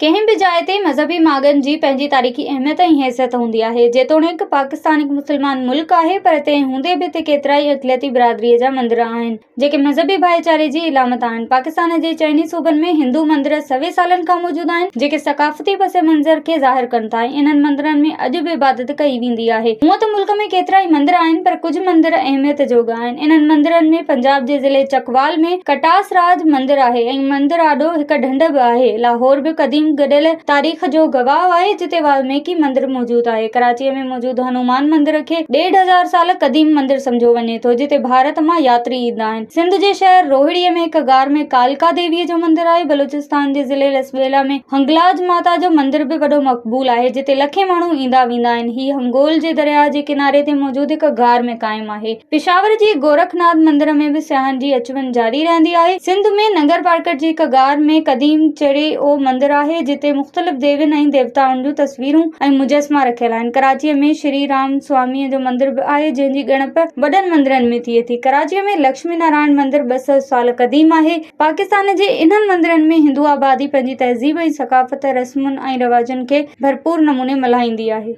ڪنهن به جاء تي مذهبي ماڳن جي پنهنجي تاريخي اهميت ۽ حيثيت هوندي آهي. جيتوڻيڪ پاڪستان هڪ مسلمان ملڪ آهي پر تنهن هوندي به هتي ڪيترائي اقليتي برادريء جا مندر آهن، جيڪي مذهبي ڀائيچاري جي علامت آهن. پاڪستان جي چئني صوبن ۾ هندو مندر سوين سالن کان موجود آهن، جيڪي ثقافتي پس منظر کي ظاهر ڪن ٿا ۽ انهن مندرن ۾ اڄ به عبادت ڪئي ويندي آهي. هونء ته ملڪ ۾ ڪيترائي مندر آهن پر ڪجهه مندر اهميت جوڳا آهن. انهن مندرن ۾ پنجاب جي ضلعي چڪوال ۾ ڪٽاس راج مندر آهي ۽ مندر آڏو هڪ ڍنڍ به آهي. لاهور به قديم گڏيل تاريخ جو گواهه آهي جتي والميڪي مندر موجود آهي. ڪراچيء ۾ موجود هنومان مندر کي ڏيڍ هزار سال قديم مندر سمجهيو وڃي ٿو جتي ڀارت مان ياتري ايندا آهن. سنڌ جي شهر روهڙيء ۾ هڪ غار ۾ ڪالڪا ديويء جو مندر آهي. بلوچستان جي ضلعي لسٻيلا ۾ هنگلاج ماتا جو مندر به وڏو مقبول آهي جتي لکين ماڻهو ايندا ويندا آهن. هي هنگول جي درياهه جي ڪناري تي موجود هڪ غار ۾ قائم آهي. پشاور جي گورکناٿ مندر ۾ به سياحن جي اچ وڃ جاري رهندي آهي. سنڌ ۾ ننگر پارڪر جي هڪ غار ۾ قديم چڙي او مندر آهي، جتي مختلف ديوين ۽ ديوتائن جون تصويرون ۽ مجسما رکيل آهن. ڪراچيء ۾ شري رام سواميء جو مندر به آهي، جنهن جي ڳڻپ وڏن مندرن ۾ ٿئي ٿي. ڪراچيء ۾ لڪشمي نارائڻ مندر 200 سال قديم آهي. پاڪستان جي انهن مندرن ۾ هندو آبادي پنهنجي تهذيب ۽ ثقافت، رسمن ۽ رواجن کي ڀرپور نموني ملهائيندي آهي.